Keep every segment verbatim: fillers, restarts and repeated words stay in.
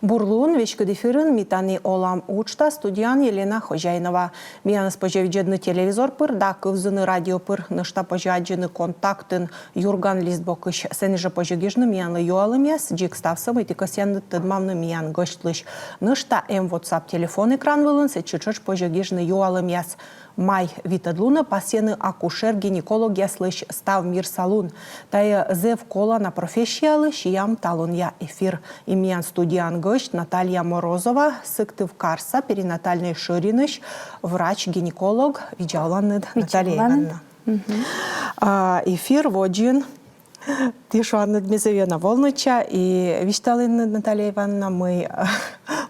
Бур лун, веськыд эфирын «Ми тані олам» уджтас, студияын Елена Хозяинова. Миянӧс позьӧ видзӧдны телевизор пыр да кывзыны радио пыр, нӧшта позьӧ аддзыны Контактын «Юрган» листбокысь. Сэні жӧ позьӧ гижны миянлы юалӧмъяс, дзик ставсӧ, мый ті кӧсъянныд тӧдмавны миянлысь. Нӧшта эм WhatsApp телефон экран вылын, сэтчӧ тшӧтш позьӧ гижны юалӧмъяс. Май витӧд лунӧ пасйӧны акушер-гинекологъяслысь став мирса лун. Тайӧ зэв колана профессиялы сиам талунъя эфир. И миян студияын гӧсть Наталья Морозова, Сыктывкарса перинатальнӧй шӧринысь врач-гинеколог. Видза оланныд, Наталья Ивановна. А, эфир водзын ті шуанныд, ме зэв ёна волнуйтча и висьталінныд, Наталья Ивановна, мый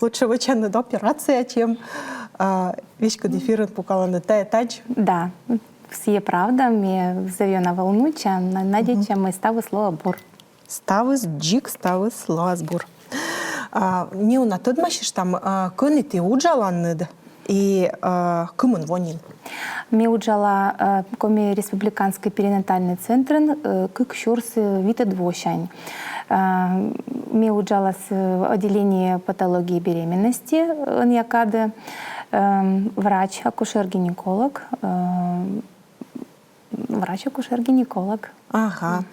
лучше вӧчанныд операция, чем, а, веськыд эфирын пукаланныд. Тайӧ тадз? Да, сійӧ правда, ме зэв ёна волнуйтча, на-, надейтча, мый ставыс лоӧ бур. Ставыс дзик, ставыс лоас бур. А, неуна тӧдмасьыштам, а, кӧні ті уджаланныд и, а, кымын во нин? Ме уджала, э, Коми республиканскӧй перинатальнӧй центрын, э, кык сюрс витӧд восянь. Э, ме уджала с отделение патологии беременности, э, ӧнія кадӧ, эм, врач, акушер-гинеколог, э, врач-акушер-гинеколог. Ага.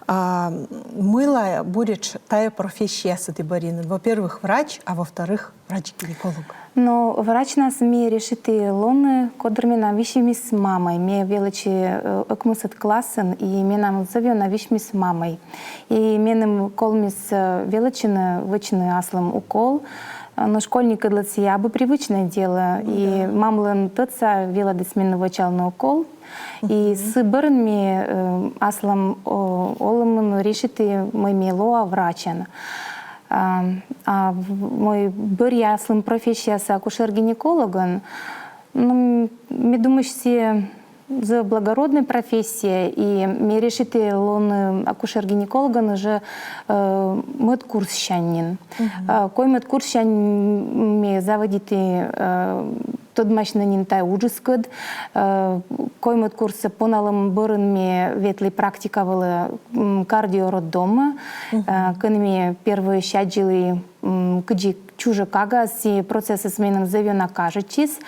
А мыйла буретш тайӧ профессиясӧ ті бӧрйинныд? Во-первых, врач, а во-вторых, врач-гинеколог. Но врачнас ме решиті лоны, кодыр менам висьмис мамӧй. Ме велӧдчи, э, ӧкмысӧд классын, и менам зэв ёна висьмис мамӧй. И меным колмис, э, велӧдчыны, вӧчны аслым укол. Э, но школьникыдлы сійӧ абу привычнӧй дело. И мамлӧн тӧдса велӧдіс меным вӧчалны укол. И сы бӧрын ме, э, аслам, о, олӧмын решиті, мый ме лоа врачӧн. А, а в-, мый бӧръя аслым профессиясӧ акушер-гинекологӧн, ну, м, ме думысь, сійӧ зэв благороднӧй профессия, и ме решиті лоны акушер-гинекологӧн уже, э, мӧд курссянь нин. Э, коймӧд курссянь ме заводиті, э, тӧдмасьны нин тайӧ уджыскӧд. Э, коймӧд курссӧ поналӧм бӧрын ме ветлі практика вылӧ, м, кардиороддомӧ, э, кӧні ме первойысь аддзылі, м, кыдзи чужӧ кагаз, и процессыс меным зэв ёна кажитчис.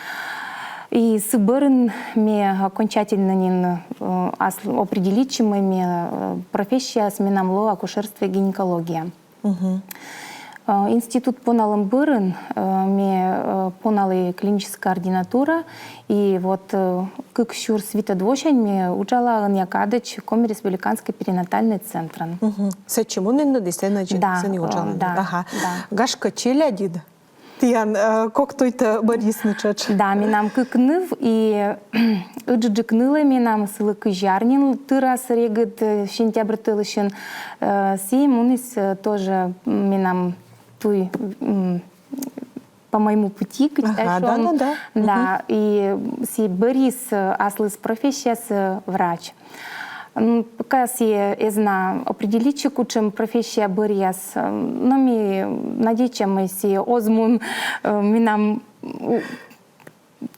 И сы бӧрын ме окончательнӧ нин, э, ас-, определитчи, мый ме, э, профессияыс менам лоӧ акушерство и гинекология. Э, институт поналӧм бӧрын, э, ме, э, поналі клиническӧй ординатура, и вот, э, кык сюрс витӧд восянь ме уджала ӧнія кадӧдз Коми республиканскӧй перинатальнӧй центрын. Сэтчӧ мунінныд и сэнӧдз, да, сэні, э, уджаланныд. Да, ага. Да. Гашкӧ, челядьыд тіян, э, кок туйтӧ бӧрйисны тшӧтш? Да, менам кык ныв, и ыджыдджык нылӧй менам, сылы кызь ар нин тырас регыд, э, сентябрь тӧлысьын, э, сійӧ муніс, э, тоже, м, менам туй, м, по моему пути, кыдз тай шуам. Ага, да, да, да. Да, и сійӧ бӧрйис, э, аслыс профессиясӧ, э, врач. М, пока сійӧ эз на определитчы, кутшӧм профессия бӧръяс, м, но ми надейтчам, мый сійӧ оз мун, э, менам, у,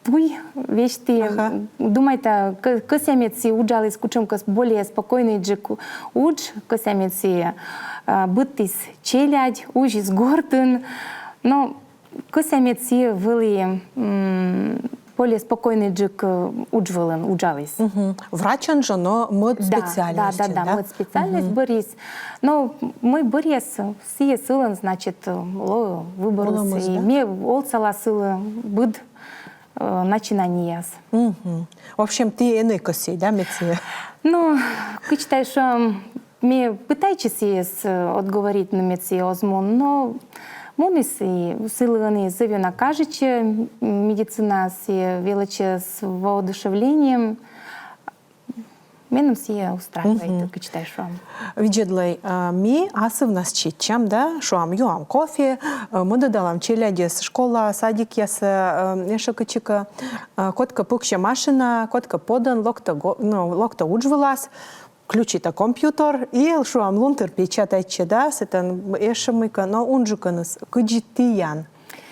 туй весьтті. Ага. Думайта, кӧ-, кӧсъя, мед сійӧ уджаліс кутшӧмкӧ более спокойнӧйджык удж, кӧсъя, мед сійӧ, э, быдтіс челядь, узис гортын. Но кӧсъя, мед сійӧ вӧлі, м, более спокойнӧйджык, э, удж вылын уджаліс. Врачӧн жӧ, но мӧд специальность, да? Да, да, да, мӧд специальность бӧрйис. Но мый бӧръяс, сійӧ сылӧн, значит, э, лоӧ выборыс. Олӧмыс, да? И ме олсала сылы быд, э, начинанияс. В общем, ті энӧ кӧсйӧй, да, мед сійӧ? Ну, кыдз тай шуам, ме пытайтчи сійӧс, э, отговоритны, мед сійӧ оз мун, но муніс, и сылы ӧні зэв ёна кажитчӧ, м, медицина, сійӧ велӧдчӧ с воодушевлением. Меным сійӧ устраивайтӧ, кыдз тай шуам. Видзӧдлӧй, а, ми асывнас чеччам, да, шуам, юам кофе, э, мӧдӧдалам челядьӧс школаӧ, садикъясӧ, э, ещӧ кытчӧкӧ, э, кодкӧ пуксьӧ машинаӧ, кодкӧ подӧн, локтӧ го-, ну, локтӧ удж вылас, включитӧ компьютер и, шуам, лунтыр печатайтчӧ, да, сэтӧн ещӧ мыйкӧ, но унджыкӧныс кыдзи тіян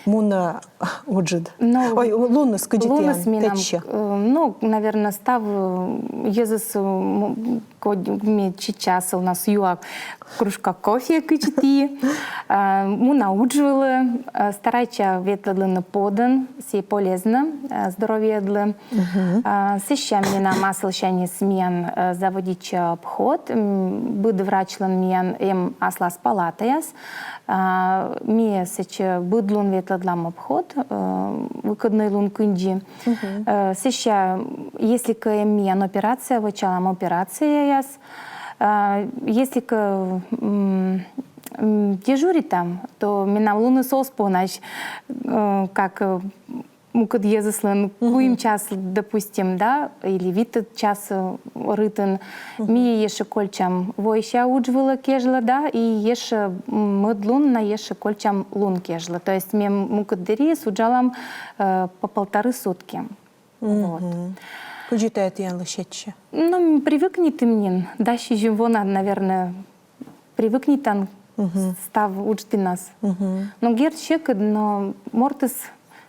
мунӧ уджыд? Ну, ой, луныс кыдзи тіян течӧ? Луныс менам, э, Ну, наверно, став, э, йӧзыс, э, м, кодь ме чечча асылнас, юа кружка кофе кыдзи ті, а, муна удж вылӧ, а, старайтча ветлӧдлыны подӧн, сійӧ полезнӧ, а, здоровьеыдлы. А, сэсся менам асылсяньыс миян, э, заводитчӧ обход, м, быд врачлӧн миян эм аслас палатаяс. А, ми сэтчӧ быд лун ветлӧдлам обход, э, выходной лун кындзи. Э, сэсся, если кӧ эм миян операция, вӧчалам операцияяс. А, если кӧ, м, м, дежуритам, то менам луныс оз понась, э, как, э, мукӧд йӧзыслӧн куим час, допустим, да, или витӧд час, э, рытын. Ми ещӧ кольччам войся удж вылӧ кежлӧ, да, и ещӧ, м, мӧд лун на ещӧ кольччам лун кежлӧ. То есть ми мукӧд дырйиыс уджалам, э, по полторы сутки. Вот. Кыдзи тайӧ тіянлы сетсьӧ? Ну, м, привыкнитім нин, дас сизим вонад, наверное, привыкнитан став удж дінас. Но, дерт, сьӧкыд, но мортыс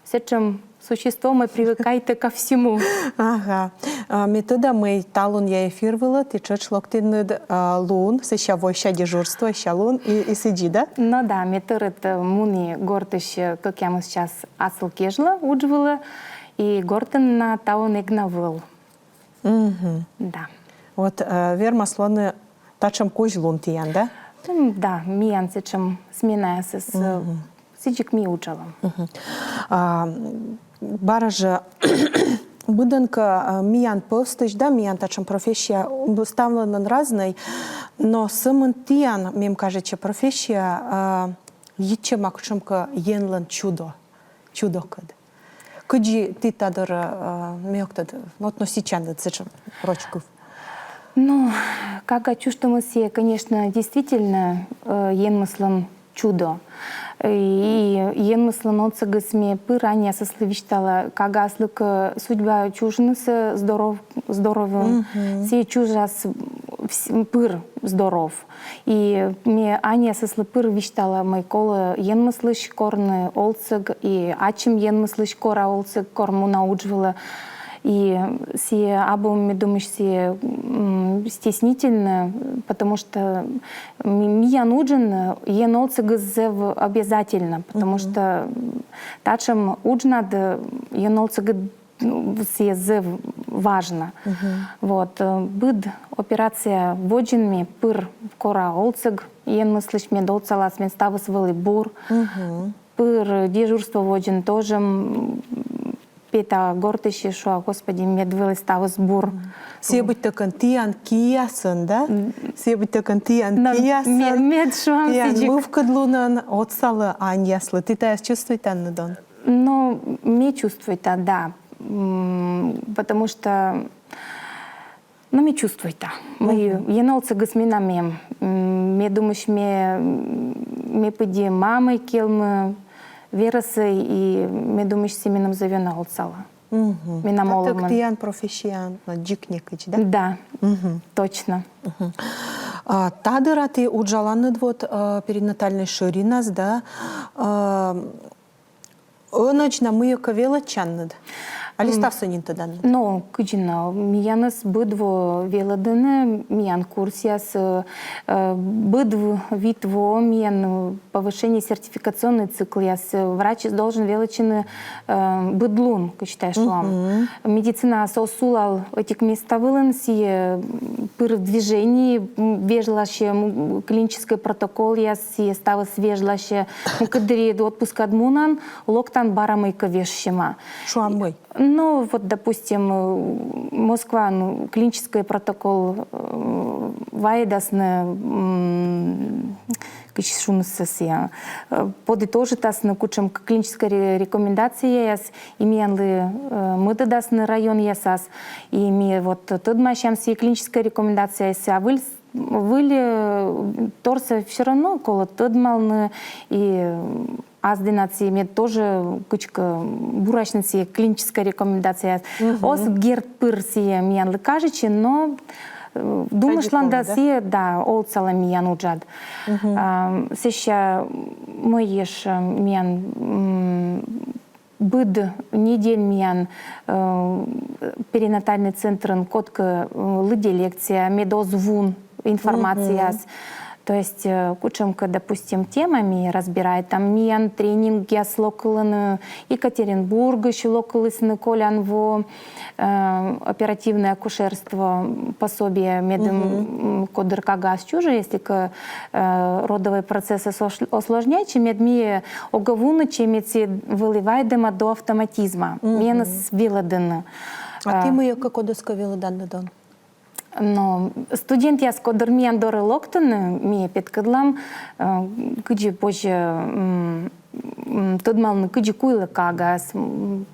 сэтшӧм существо, мый привыкайтӧ ко всему. Ага. А, ме тӧда, мый талунъя эфир вылӧ ті тшӧтш локтінныд, а, лун, сэсся войся дежурство, сэсся лун, и, и сідзи, да? Ну да, ме тӧрыт, э, муні гортысь, э, кӧкъямыс час асыл кежлӧ удж вылӧ, и гортын на талун эг на вӧв. Да. Вот, э, вермас лоны татшӧм кузь лун тіян, да? М, да, миян сэтшӧм сменаясыс, э, сідзи эг ми уджалам. А, бара жӧ, быдӧнкӧ, э, миян пӧвстысь, да, миян татшӧм профессия, м, ставлӧн разнӧй, но сӧмын тіян, мем кажитчӧ, профессия, э, йитчӧма кутшӧмкӧ Енлӧн чудо, чудокӧд. Кыдзи ті та дорӧ, э, ме ог тӧд, но, относитчанныд сэтшӧм роч кыв? Ну, кага чужтӧмыс сійӧ, конечно, действительно, э, Енмыслӧн чудо. И Енмыслӧн отсӧгыс ме пыр аньясыслы висьтала, кагаыслы кӧ судьба чужнысӧ здоров-, здоровьӧн, сійӧ чужас вс-, пыр здоров. И ме аньясыслы пыр висьтала, мый колӧ Енмыслысь корны олсӧг, и ачым Енмыслысь кора олсӧг, кор муна удж вылӧ. И сійӧ абу, ме думысь, сійӧ, м, стеснительнӧ, потому что ми-, миян уджын Ен олсӧгыс зэв обязательно, потому что, м, татшӧм уджнад Ен олсӧгыс, ну, сійӧ зэв важнӧ. Вот, э, быд операция водзын ме пыр кора олсӧг Енмыслысь, мед отсалас, мед ставыс вӧлі бур. Пыр дежурство водзын тоже, м, пета гортысь и шуа: «Господи, мед вӧлі ставыс бур». Сійӧ быттьӧкӧ тіян киясӧн, да? Сійӧ быттьӧкӧ тіян киясӧн. Мед, мед шуам, тіян сідзи. Мывкыдлунӧн отсалӧ аньяслы. Ті тайӧс чувствуйтанныд он? Ну, ме чувствуйта, да. М, потому что, ну, ме чувствуйта. Мый Ен олсӧгыс менам эм. М, ме думысь, ме, ме пыдди мамӧй келмы верӧсӧй, и ме думысь, сійӧ меным зэв ёна отсалӧ. Менам олӧмын. Татшӧм тіян профессияын, но, дзик некыдз, да? Да, точно. А, та дыра ті уджаланныд вот, а, перинатальнӧй шӧринас, да, а, ӧнӧдз на мыйкӧ велӧдчанныд? Али ставсӧ нин тӧданныд? Но, кыдзи на, миянӧс быд во велӧдӧны, миян курсъяс, э, э, быд в-, вит во миян, э, повышение сертификационный циклъяс, э, врачыс должен велӧдчыны, э, быд лун, кыдз тай шуам. Медицина со сулал ӧтик места вылын, сійӧ, м, пыр в движении, м, вежласьӧ, м, клиническӧй протоколъяс, сійӧ ставыс вежласьӧ, мукӧд дырйи отпускад мунан, локтан, бара мыйкӧ вежсьӧма. Шуам, мый? Ну, вот, допустим, э, Москваын клиническӧй протокол, э, вайӧдасны, м, кыдз шуны сійӧс, э, подытожитасны кутшӧмкӧ клиническӧй ре-, рекомендацияяс, и миянлы, э, мӧдӧдасны районъясас, и ми вот тӧдмасям сійӧ клиническӧй рекомендацияяссӧ, а выль, выль, э, торсӧ всё равно колӧ тӧдмалны, и, э, ас дінад сійӧ мед тоже кыдзкӧ бурасьны сійӧ клиническӧй рекомендацияяс. Оз, дерт, пыр сійӧ миянлы кажитчы, но, э, думыштлан да, сійӧ, да, отсалӧ миян уджад. А, сэсся мый ещӧ, э, миян, м, быд недель миян э, перинатальный центрын кодкӧ э, лыддьӧ лекция, мед оз вун информацияс. То есть э, кутшӧмкӧ, допустим, тема ми разбирайтам, миян тренингъяс локтӧны, Екатеринбургысь локтісны колян во э, оперативное акушерство пособие, медым м, кодыр кагаыс чужӧ, если кӧ э, родовӧй процессыс ос- осложняйтчӧ, мед ми огӧ вунӧдчӧй, мед сійӧ вӧлі вайӧдӧма до автоматизма. Менӧс велӧдӧны. А ті мыйкӧ кодӧскӧ велӧданныд он? Но студентъяс, кодыр миян дорӧ локтӧны, ми петкӧдлам, э, кыдзи позьӧ м, м, тӧдмавны, кыдзи куйлӧ кагаыс, м,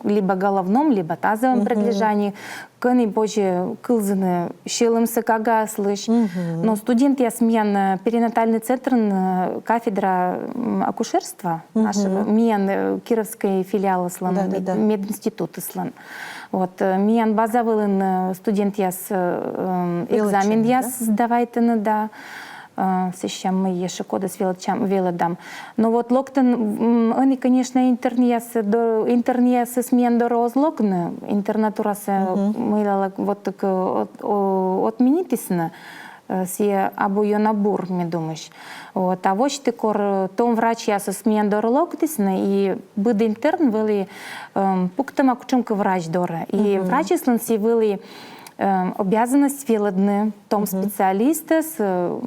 либо головном, либо тазовом предлежании, кӧні позьӧ кылзыны сьӧлӧмсӧ кагаыслысь. Но студентъяс миян э, перинатальный центрын э, кафедра м, акушерства нашего, миян э, Кировскӧй филиалыслӧн, Да, да, мед- да. мединститутыслӧн. Вот, э, миян база вылын э, студентъяс э, м, Велӧдчӧны, экзаменъяс да? сдавайтӧны, да. Э, сэтшӧм мый ещӧ кодӧс велӧдчам, велӧдам. Но вот локтӧны, м, ӧні, конечно, интернъяс, до- интернъясыс миян дорӧ оз локны, интернатурасӧ мыйлалӧ вот так э, от- о- отменитісны, э, сійӧ абу ёна бур, ме думысь. Вот. А восьті, кор э, том врачьясыс миян дорӧ локтісны, и быд интерн вӧлі эм, пуктӧма кутшӧмкӧ врач дорӧ. И врачыслӧн сійӧ вӧлі эм, обязанность велӧдны том специалистӧс, э,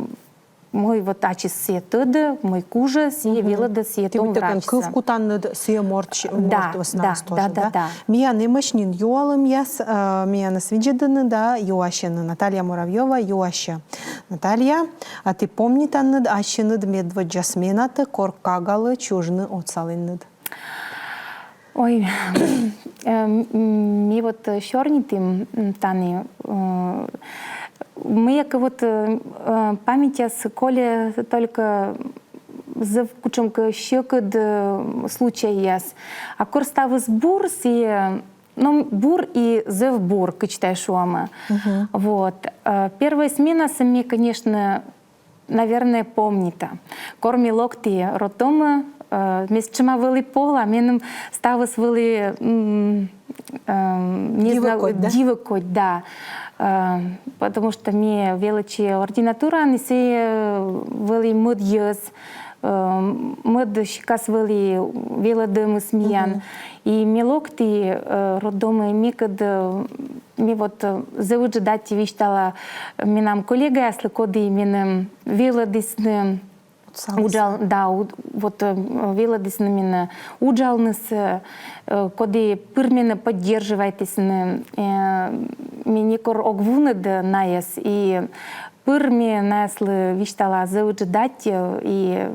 мый вот ачыс сійӧ тӧдӧ, мый кужӧ, сійӧ велӧдӧ сійӧ том врачсӧ. Кыв кутанныд сійӧ морт, Да, морт вӧсна да, тоже, да, да, да? да. Миян эмӧсь нин юалӧмъяс, э, миянӧс видзӧдӧны да юасьӧны. Наталья Муравьёва юасьӧ. Наталья, а ті помнитанныд ассьыныд медводдза сменатӧ, кор кагалы чужны отсалінныд? Ой, э, м, ми вот э, сёрнитім м, тані. Э, мыйкӧ вот э, э, памятьяс кольӧ только зэв кутшӧмкӧ сьӧкыд э, случайяс. А кор ставыс бур, сійӧ, ну, бур и зэв бур, кыдз тай шуӧма. Вот. Э, первой сменасӧ ме, конечно, наверное, помнита. Кор ме локті роддомӧ, э, ме сэтшӧма вӧлі пола, меным ставыс вӧлі, м, эм, не Дивӧ знаю, кодь, да? дивӧ кодь, да. Э, потому что ме велӧдчи ординатураын, и сійӧ вӧлі мӧд йӧз, э, мӧд сикас вӧлі велӧдӧмыс миян. И ме локті э, роддомӧ, мекӧд э, Ме вот э, зэв ыджыд аттьӧ висьтала менам коллегаяслы, коді менӧ велӧдісны Отсалісны. уджал, да, уд- вот э, велӧдісны менӧ уджалнысӧ, э, коді пыр менӧ поддерживайтісны, э, ме некор ог вунӧд найӧс, и пыр ме найӧслы висьтала зэв ыджыд аттьӧ, и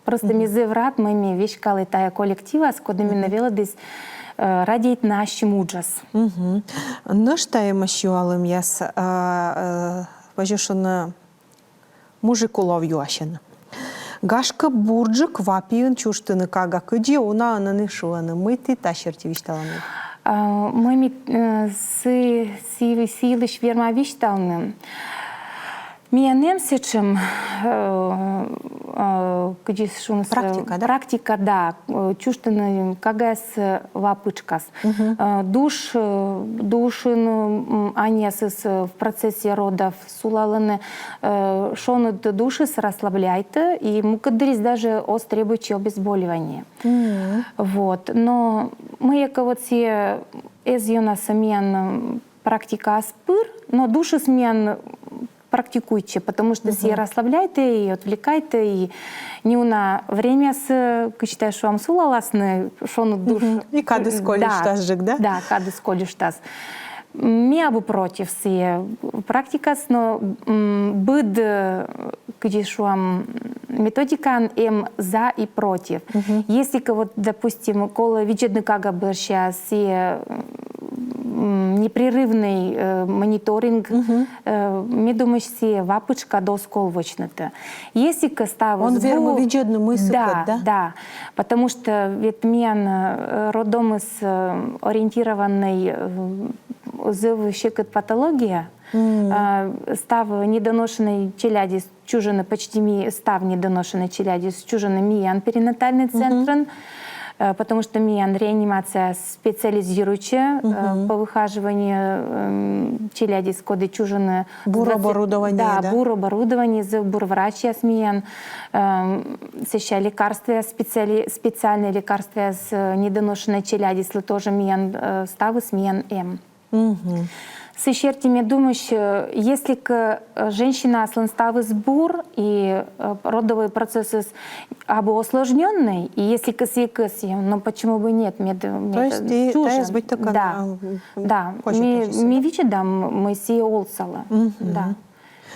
Просто ме зэв рад, мый ме веськалі тайӧ коллективас, коді менӧ велӧдіс э, радейтны ассьым уджас. Мгм. Нӧшта эмӧсь юалӧмъяс, а, э, позьӧ шуны, мужик улӧ юасьӧны. Гашкӧ, бурджык ва пиын чужтыны кага, кыдзи унаӧн ӧні шуӧны, мый ті та серти висьталанныд? А, мый ми э, сы, сы, сы йылысь верма висьталны. Миян эм сэтшӧм, э, э, кыдзи шуны, Практика, да? Практика, да. Э, чужтыны кагаӧс, э, ва пытшкас. Э, душ, э, душын, м, аньясыс, э, в процессе родов сулалӧны, э, шоныд душыс расслабляйтӧ, и мукӧддырйиыс даже оз требуйтчы обезболивание. Вот. Но мыйкӧ вот сійӧ эз ёнасӧ миян, м, практикаас пыр, но душыс миян практикуйтчӧ, потому что сійӧ расслабляйтӧ и отвлекайтӧ, и неуна времясӧ, кыдз тай шуам, сулаласны шоныд душ. Мгм. И кадыс колиштасджык, да? Да, кадыс колиштас. Ме абу против сійӧ практикас, но м, быд, э, кыдзи шуам, методикаын эм за и против. Мгм. Если кӧ вот, допустим, колӧ видзӧдны кага бӧрся, сійӧ м, непрерывный э, мониторинг, э, ме думысь, сійӧ ва пытшкад оз кол вӧчнытӧ. Если кӧ ставыс Он вермы бу- видзӧдны, мый сыкӧд, да? Да, да. Потому что ведь миян э, роддомыс э, ориентированный э, зэв сьӧкыд патология. Э, став недоношеннӧй челядьыс чужӧны, почти ми-, став недоношеннӧй челядьыс чужӧны миян перинатальный центрын. Э, потому что миян реанимация специализирующая э, по выхаживанию эм, челядьыс, коды чужины. Бур оборудование, Да, да? Бур оборудование, зэв бур врачьяс миян, эм, сэсся лекарствояс, специали- специальные лекарствояс э, недоношенной челядьыслы тоже миян, э, ставыс миян эм. Сы серти ме думысь, э, если к э, женщина аслын ставыс бур и э, родовой процесс абу осложненный, и если кӧсйӧ, кӧсйӧ, но почему бы нет? Мед, То есть и таяс быть такая Да, да. Ми, ми видзӧдам, мый сійӧ олсалӧ. Да.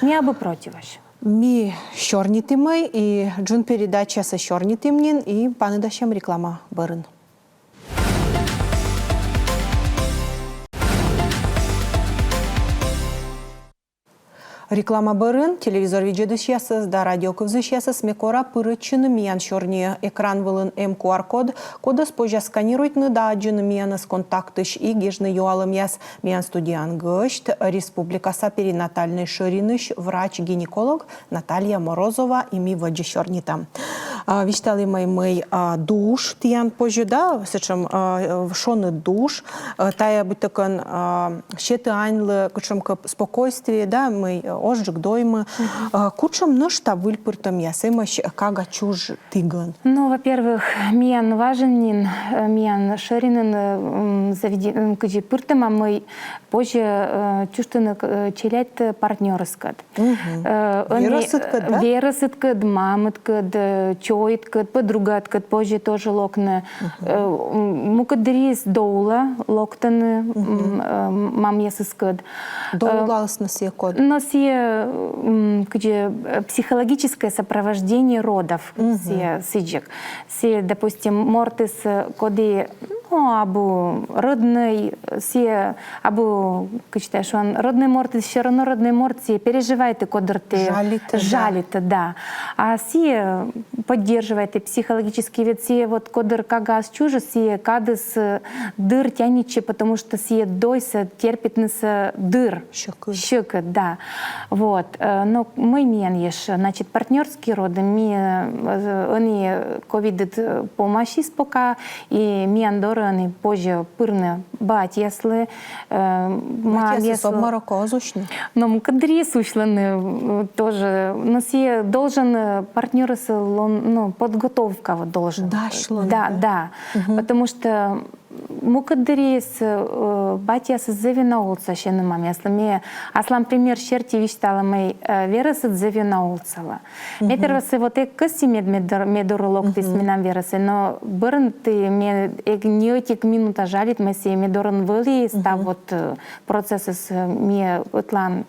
Ми абу противӧсь. Ми сёрнитімӧй и джын передачасӧ сёрнитім нин и паныдасям реклама бӧрын. Реклама бӧрын. Телевизор видзӧдысьясӧс да радио кывзысьясӧс ме кора пырӧдчыны миян сёрниӧ. Экран вылын эм QR-код, кодӧс позяс сканируйтны да аддзыны миянӧс Контактысь и гижны юалӧмъяс. Миян студияын гӧсть республикаса перинатальнӧй шӧринысь врач-гинеколог Наталья Морозова, и ми водзӧ сёрнитам. А, висьталім, мый, мый а, душ тіян позьӧ, да, сэтшӧм а, шоныд душ. А, тайӧ быттьӧкӧ а, сетӧ аньлы кутшӧмкӧ спокойствие, да, мый озджык доймы. А, кутшӧм нӧшта выль пыртӧмъяс эмӧсь кага чужтігӧн? Ну, во-первых, миян важӧн нин, э, миян шӧринын э, м, заведи- м, кыдзи пыртӧма, мый позьӧ э, чужтыны э, челядьтӧ партнёрыскӧд. Э, ӧні, Верӧсыдкӧд, да? Верӧсыдкӧд, мамыдкӧд, э, чойыдкӧд, подругаыдкӧд позьӧ тоже локны. Э, м, мукӧд дырйиыс доула локтӧны м, э, мамъясыскӧд. Доулаыс на сійӧ код? Но сійӧ м, кыдзи э, психологическое сопровождение родов, сійӧ сідзи. Сійӧ, допустим, мортыс, э, коді, ну, абу роднӧй, сійӧ абу, кыдз тайӧ шуан, роднӧй морт, всё равно роднӧй морт, сійӧ переживайтӧ кодыр тэ. Жалитӧ, да. Жалитӧ, да. А сійӧ поддерживайтӧ психологически, ведь сійӧ вот кодыр кагаыс чужис, сійӧ кадыс э, дыр тянитчӧ, потому что сійӧ дойсӧ терпитнысӧ дыр. Сьӧкыд. Сьӧкыд, да. Вот. Э, но мый миян ещӧ, значит, партнёрские роды, ми э, ӧні ковидыд э, помасис пока, и миян дорӧ ӧні позьӧ пырны батьяслы, э, мамъяслы. Батьясыс обморокӧ оз усьны? Но мукӧд дырйиыс усьлӧны э, тоже. Но сійӧ должен э, партнёрыс лоны, ну, подготовка вот должен. Дась лоны, Да, да? Да. Потому что мукӧд дырйиыс э, батьясыс зэв ёна олсасьӧны мамъяслы. Ме аслам пример серти висьтала, мый э, верӧсыд зэв ёна олсалӧ. Ме первойсӧ вот эг кӧсйы, мед ме дор-, ме дорӧ локтіс менам верӧсӧй, но бӧрын ті ме эг ни ӧтик минута жалит, мый сійӧ ме дорын вӧлі, став вот э, процессыс э, ми ӧтлаын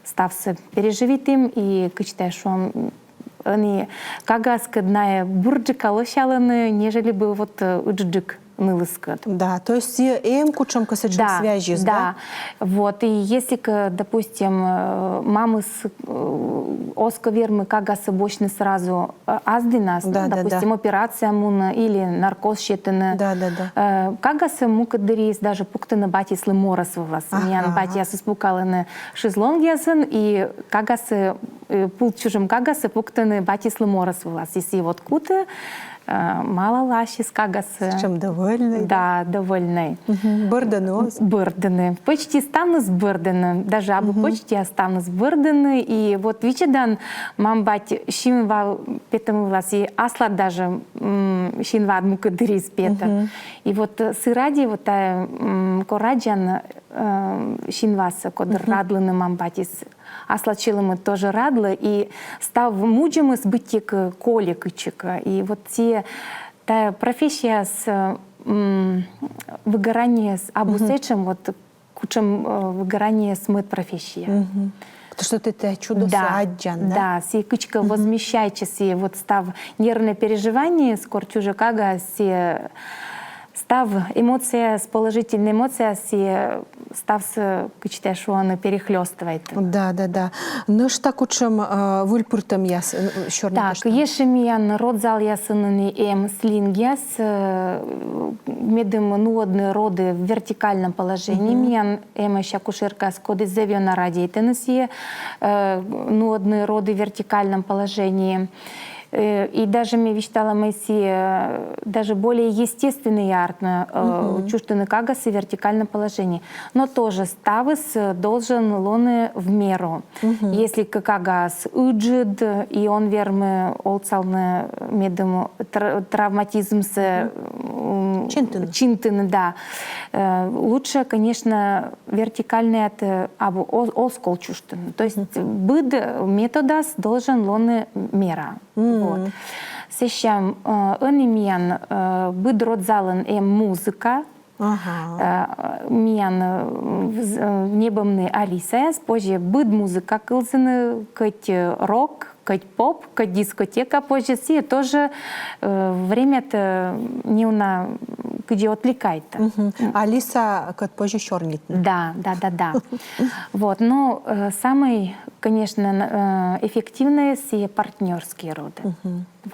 ставсӧ переживитім, и кыдз тайӧ шуам, ӧні кагаыскӧд найӧ бурджыка лӧсялӧны, нежели бы вот э, ыджыдджык нылыскӧд. Да, то есть э, эм кутшӧмкӧ сэтшӧм связьыс, да? Да. Вот, и если, к- допустим, э, мамыс э, оз кӧ вермы кагасӧ босьтны сразу э, ас дінас, Да, да, да. Допустим, операция мунны или наркоз сетны. Да, да, да. Э, Кагасӧ мукӧд дырйиыс даже пуктӧны батьыслы морӧс вылас. Ага, Миян ага. Батьясыс пукалӧны шезлонгъясын, и кагасӧ, э, пул чужӧм кагасӧ пуктӧны батьыслы морӧс вылас. И сійӧ вот кутӧ, э, малалӧ ассьыс кагасӧ. Сэтшӧм довольнӧй. Да, довольнӧй. Бӧрдӧны оз? Бӧрдӧны. Почти ставныс бӧрдӧны. Даже абу почти, а ставныс бӧрдӧны. И вот видзӧдан, мам-бать синвал петӧм вылас, и аслад даже м, синваад мукӧд дырйиыс петӧ. И вот э, сы ради вот тайӧ м, кор аддзан э, синвасӧ, кодыр радлӧны мам-батьыс, аслад сьӧлӧмыд тоже радлӧ, и став мудзӧмыс быттьӧкӧ кольӧ кытчӧкӧ. И вот сійӧ тайӧ профессияыс э, м, выгораниеыс абу сэтшӧм вот кутшӧм э, выгораниеыс мӧд профессия. Потому что тэ тайӧ чудӧсӧ аддзан, да? Да, сійӧ кыдзкӧ возмещайтчӧ, сійӧ вот став нервнӧй переживаниеыс, кор чужӧ кага, сійӧ став эмоцияяс, положительнӧй эмоцияяс, сійӧ ставсӧ, кыдз тайӧ шуӧны, перехлёстывайтӧ. Да, да, да. Нӧшта кутшӧм э, выль пыртӧмъяс э, сёрнитыштам? Так, ещӧ миян родзалъясын эм слингъяс, э, медым нуӧдны роды в вертикальном положении. Миян эмӧсь акушеркаяс, коді зэв ёна радейтӧны сійӧ, э, нуӧдны роды в вертикальном положении. Э, и даже ме висьтала, мый сійӧ, э, даже более естественнӧй артмӧ, э, чужтыны кагасӧ вертикальном положении. Но тоже ставыс, э, должен лоны в меру. Если кӧ кагас ыджыд, и он вермы отсавны, медым тр-, травматизмсӧ, м, чинтыны. Чинтыны, да. Э, лучше, конечно, вертикальнӧй ат, э, абу о-, оз кол чужтыны. То есть быд методас должен лоны мера. Вот. Сэсся, э, ӧні миян, э, быд родзалын эм музыка. Ага. Э, миян, э, вз-, э, ньӧбӧмны Алисаяс, позьӧ быд музыка кылзыны, кӧть, э, рок, кӧть поп, кӧть дискотека, позьӧ, сійӧ тоже, э, времятӧ неуна кыдзи отвлекайтӧ. Алисакӧд позьӧ сёрнитны. Да, да, да, да. Вот, ну, э, самый, конечно, н-, э, эффективнӧй сійӧ партнёрские роды.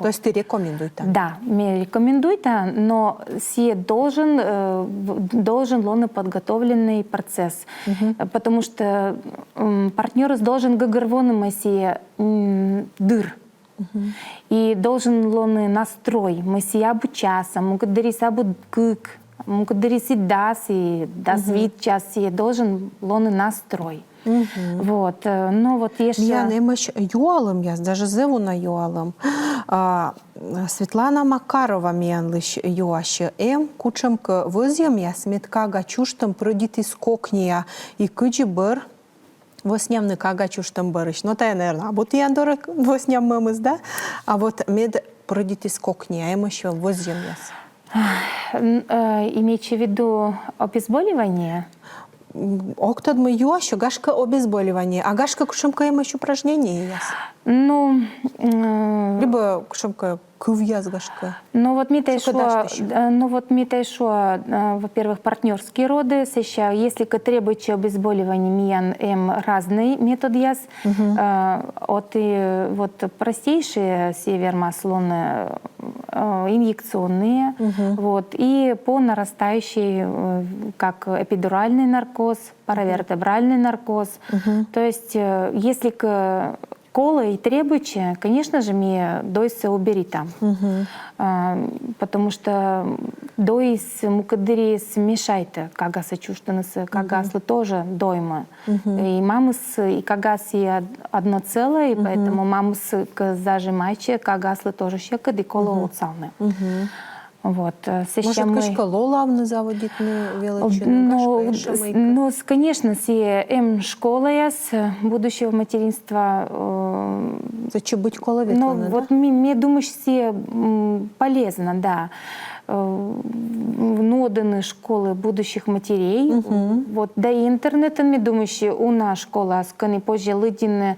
То есть ті рекомендуйтан? Да, ме рекомендуйта, но сійӧ должен, э, в-, должен лоны подготовленный процесс. Э, потому что, м, партнёрыс должен гӧгӧрвоны, мый сійӧ, м, дыр. И должен лоны настрой, мый сійӧ абу часа, мукӧд дырйиыс абу кык, мукӧд дырйиыс и дас, и дас вит час, сійӧ должен лоны настрой. Вот, э, но вот ещӧ... Миян эмӧсь юалӧмъяс, даже зэв уна юалӧм. А, Светлана Макарова миянлысь юасьӧ: эм кутшӧмкӧ вӧзйӧмъяс, мед кага чужтӧм прӧйдитіс кокниа, и кыдзи бӧр вӧснявны кага чужтӧм бӧрысь? Но тайӧ, наверно, абу тіян дорӧ вӧсняммӧмыс, да? А вот мед прӧйдитіс кокниа, эмӧсь вӧзйӧмъяс. Н-, э, имеется в виду обезболивание? М, ог тӧд, мый юасьӧ, гашкӧ, обезболивание, а гашкӧ, кутшӧмкӧ эмӧсь упражнениеяс. Ну, м, либӧ кутшӧмкӧ кывъяс, гашкӧ. Ну вот ме тай шуа, э, ну вот ме тай шуа, э, во-первых, партнёрские роды, сэсся, если кӧ требуется обезболивание, миян эм разнӧй методъяс, э, от и вот простейшие сійӧ вермас лоны, э, инъекционные, вот, и по нарастающей, э, как эпидуральный наркоз, паравертебральный наркоз. То есть, э, если кӧ колӧ и требуется, конечно же, ме дойсӧ уберитам. А, потому что дойыс мукӧд дырйиыс мешайтӧ кагасӧ чужтынысӧ, кагаыслы тоже доймӧ. И мамыс, и кагас и од-, одно целое, и поэтому мамыс кӧ зажимайтчӧ, кагаыслы тоже сьӧкыд и колӧ отсавны. Вот, э, сэсся... Может, мый кыдзкӧ лолавны заводитны велӧдчыны? Ну, гашкӧ, эшшӧ мыйкӧ. Ну, с-, конечно, сійӧ эм школаяс, э, будущего материнства, э, сэтчӧ быть колӧ ветлыны, да? Ну, вот ме, ме думысь, сійӧ, м, полезно, да. Э, нуӧдны школы будущих матерей. Вот, да и интернетын, ме думысь, уна школаас, кӧні позьӧ лыддьыны.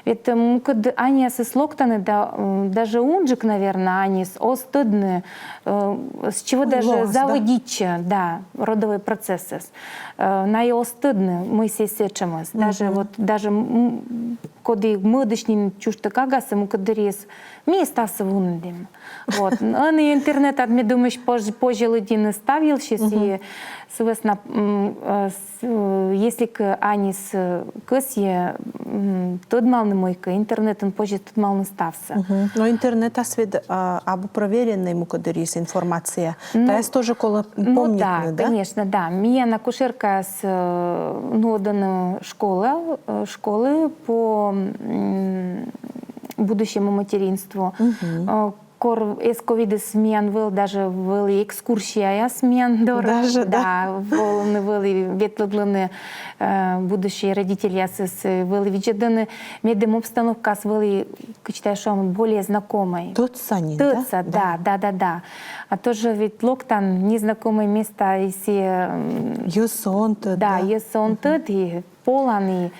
Ведь, э, мукӧд аньясыс локтӧны, да, м, даже унджык, наверно, аньыс оз тӧдны, э, с чего даже заводитчӧ, да, родовой процессыс. Э, найӧ оз тӧдны, мый сійӧ сэтшӧмыс. Даже вот, даже, м, коді мӧдысь нин чужтӧ кагасӧ, мукӧд дырйиыс ми ставсӧ вунӧдім. Вот. Ӧні интернетад, ме думысь, пож-, позьӧ лыддьыны став йылысь, и сы вӧсна, м, э, с-, э, если кӧ аньыс, э, кӧсйӧ, м, тӧдмавны мыйкӧ, интернетын позьӧ тӧдмавны ставсӧ. Но интернетас ведь, а, абу провереннӧй мукӧд дырйиыс информация. Тайӧс тоже колӧ помнитны, да? Ну да, конечно, да. Миян акушеркаяс, э, нуӧдны школа, э, школы по, м, будущему материнству. Э, кор эз ковидыс, миян вӧлі, даже вӧлі экскурсияяс миян дорӧ. Даже, да? Да, волӧны вӧлі, ветлӧдлӧны, э, будущий родительясыс, э, вӧлі видзӧдӧны, медым обстановкаыс вӧлі, кыдз тай шуам, более знакомӧй. Тӧдса нин, да? Тӧдса, да, да, да, да. А то жӧ ведь локтан незнакомӧй местаӧ, и сійӧ, м, йӧзсӧ он тӧд, да? Да, йӧзсӧ он тӧд, и полан, и...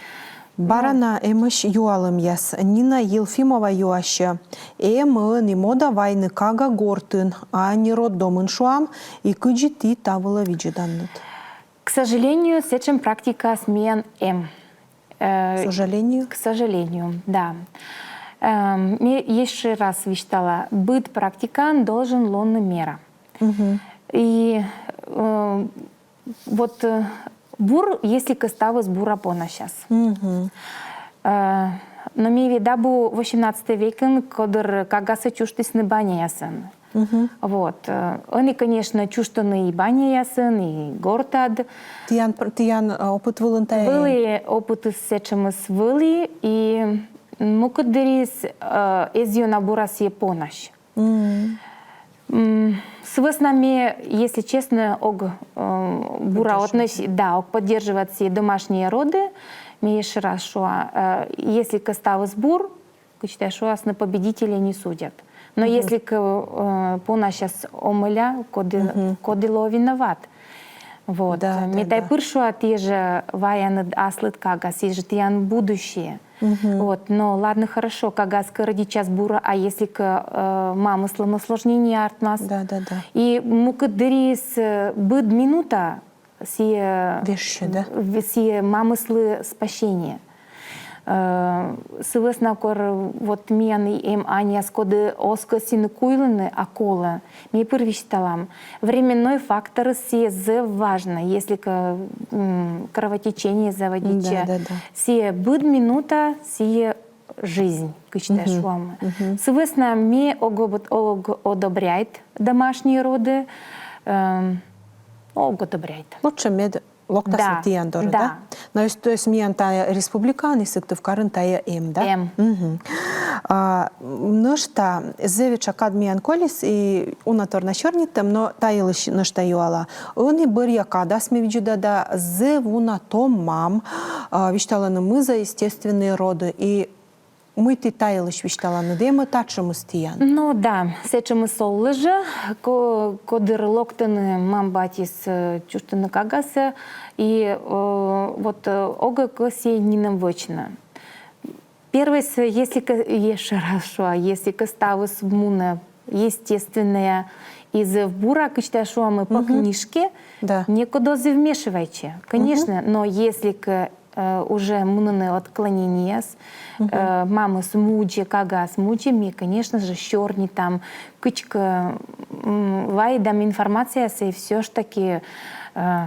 Бара на эмӧсь юалӧмъяс. Нина Елфимова юасьӧ: эм-ӧ ӧні мода вайны кага гортын, а не роддомын, шуам, и кыдзи ті та вылӧ видзӧданныд? К сожалению, сэтшӧм практикаыс миян эм. Э, к сожалению? К сожалению, да. Эм, ме ещӧ раз висьтала, быд практикаын должен лоны мера. И, э, вот, э, бур, если кӧ ставыс бура понасяс. Э, Но ми ведь абу восемнадцатый векын, кодыр кагасӧ чужтісны баняясын. Вот. Э, ӧні, конечно, чужтӧны и баняясын, и гортад. Тіян, пр- тіян э, опыт вылын тайӧ эм? Вӧлі опытыс сэтшӧмыс вӧлі, и мукӧд дырйиыс э, эз ёна бура сійӧ понась. М, Сы вӧсна ме, если честно, ог э, бура относь, да, ог поддерживать сійӧ домашние роды. Ме ещӧ раз шуа, э, если кӧ ставыс бур, кыдз тай шуасны, победителей не судят. Но если кӧ э, понасяс омӧля, коді, коді лоӧ виноват. Вот. Да, да, Ме тай да. Пыр шуа, ті жӧ ваяныд аслыд кагас, ті жӧ тіян будущее. Вот, но ладно, хорошо, кагас кӧ родитчас бура, а если кӧ э, мамыслӧн осложнение артмас. Да, да, да. И мукӧд дырйиыс э, быд минута сійӧ Вежсьӧ, да? в- сійӧ мамыслы спасение. Э, Сы вӧсна кор вот миян эм аньяс, коді оз кӧсйыны куйлыны, а колӧ. Ме пыр висьталам. Временной факторыс сійӧ зэв важнӧ, если кӧ м, кровотечение заводитчӧ. Да, да, да. Сійӧ быд минута, сійӧ жизнь, кыдз тай шуам. Сы вӧсна ме ог, об- ог одобряйт домашние роды, эм, ог одобряйт. Лучше мед локтасны Да, тіян дорӧ, да. Да? Но есть, то есть миян тайӧ республикаын и Сыктывкарын тайӧ эм, да? Эм. Мгм. А, нӧшта зэв этша кад миян колис, и уна тор на сёрнитӧм, но та йылысь нӧшта юала. Ӧні бӧръя кадас, ме видзӧда, да, зэв уна том мам а, висьталӧны, мый зӧ естественные роды, и мый ті та йылысь висьталанныд, эм-ӧ татшӧмыс тіян? Ну да, сэтшӧмыс овлӧ жӧ, ко- кодыр локтӧны мам-батьыс э, чужтыны кагасӧ, и э, вот э, ог кӧсйы нинӧм вӧчны. Первойсӧ, если кӧ, ещӧ раз шуа, если кӧ ставыс мунӧ естественнӧя и зэв бура, кыдз тай шуам, по книжке, Да. некод оз и вмешивайтчы, конечно, но если кӧ э, уже мунӧны отклоненияс, э, мамыс мудзӧ, кагас мудзӧ, ми, конечно же, сёрнитам, кыдзкӧ м, вайӧдам информациясӧ, и всё ж таки э,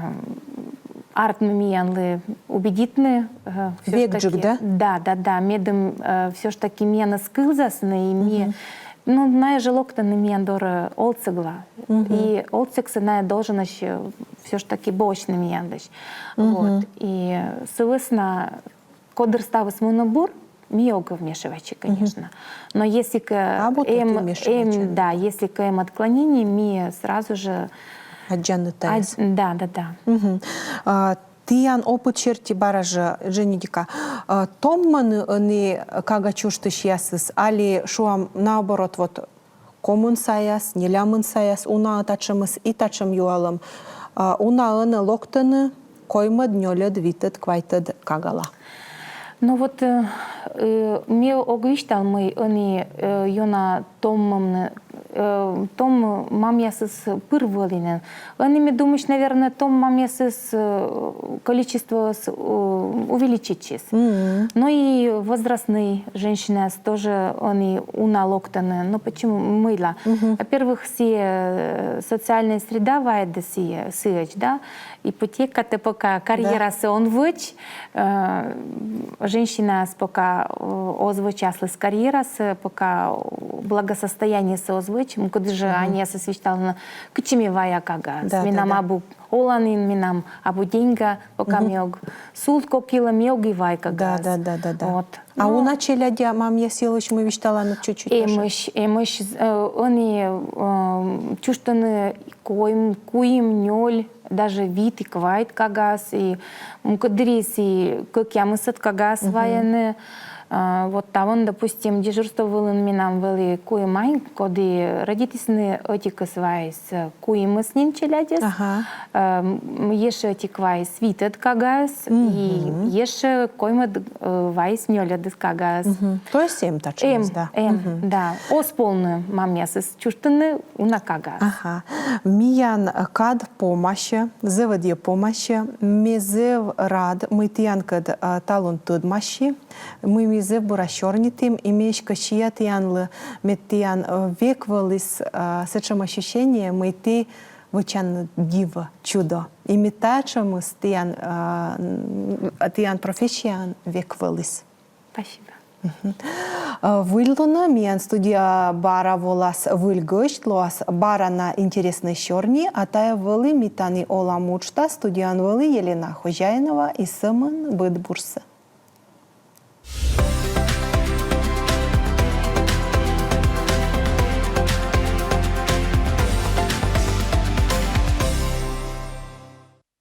артмӧ миянлы убедитны. Э, всё ж Векджык, таки- да? Да, да, да, медым э, всё ж таки миянӧс кылзасны, и ми, ну, найӧ жӧ локтӧны миян дорӧ олсьыдла. И олсьыдсӧ найӧ долженӧсь всё ж таки босьтны миянлысь. Вот. И сы вӧсна, кодыр ставыс мунӧ бур, ми ог вмешивайтчы, конечно. Но если кӧ Абу, то ті эм, вмешивайтчӧ. эм, да, если кӧ эм отклонение, ми сразу же Аддзанныд тайӧс. Ад- Да, да, да. Мгм. А, тіян опыт серти бара жӧ, Дженнидика, а, томмӧны ӧні кага чужтысьясыс, али, шуам, наоборот, вот комын саяс, нелямын саяс, уна-ӧ татшӧмыс? И татшӧм юалӧм. А, уна-ӧ нӧ локтӧны коймӧд, нёльӧд, витӧд, квайтӧд кагала? Ну вот э, э, ме ог висьтал, мый ӧні э, ёна томмӧмны, э, том мамъясыс пыр вӧліны. Ӧні, ме думысь, наверное, том мамъясыс э, количествоыс э, увеличитчис. Но и возрастной женщинаяс тоже ӧні уна локтӧны. Но почему? Мыйла? Во-первых, сійӧ э, социальная среда вайӧдӧ сійӧ, сыӧдз, да, ипотекатӧ пока карьерасӧ он вӧч, э, женщинаыс пока э, оз вӧч аслыс карьерасӧ, пока благосостояниесӧ оз вӧч, мукӧд жӧ аньясыс висьталӧны, кытчӧ ме вая кагаӧс. Да, да, Менам да. Абу оланін, менам абу деньга, пока ме ог султ кок йылӧ, ме ог и вай кагаӧс. Да, да, да, да, да. Вот. А Ну, уна челядя мамъяс йылысь мый висьталанныд чуть-чуть тоже? Эмӧсь, эмӧсь, э, ӧні э, чужтӧны куим, куим, нёль, даже вит и квайт кагаӧс, и мукӧд дырйиыс и кӧкъямысӧд кагаӧс вайӧны. А, вот талун, допустим, дежурство вылын менам вӧлі куим ань, коді родитісны, ӧтикыс вайис э, куимыс нин челядьӧс, Ага. э, м, ещӧ ӧтик вайис витӧд кагаӧс, и ещӧ коймӧд э, вайис нёльӧд кагаӧс. Мгм. То есть эм татшӧмыс, Эм, да? эм, да. Оз полны мамъясыс чужтыны уна кагаӧс. Ага. Миян кад помасьӧ, зэв ӧдйӧ помасьӧ. Ме зэв рад, мый тіянкӧд а, талун тӧдмаси, мый ми зэв бура сёрнитім, и ме эськӧ сиа тіянлы, мед тіян а, век вӧліс а, сэтшӧм ощущение, мый ті вӧчанныд дивӧ, чудо. И мед татшӧмыс тіян, а, н- тіян профессияын век вӧліс. Спасибо. Э, выльлунӧ миян студияӧ бара волас выль гӧсть, лоас бара на интереснӧй сёрни. А тайӧ вӧлі «Ми тані олам» уджтас. Студияын вӧлі Елена Хозяинова. И сӧмын быд бурсӧ.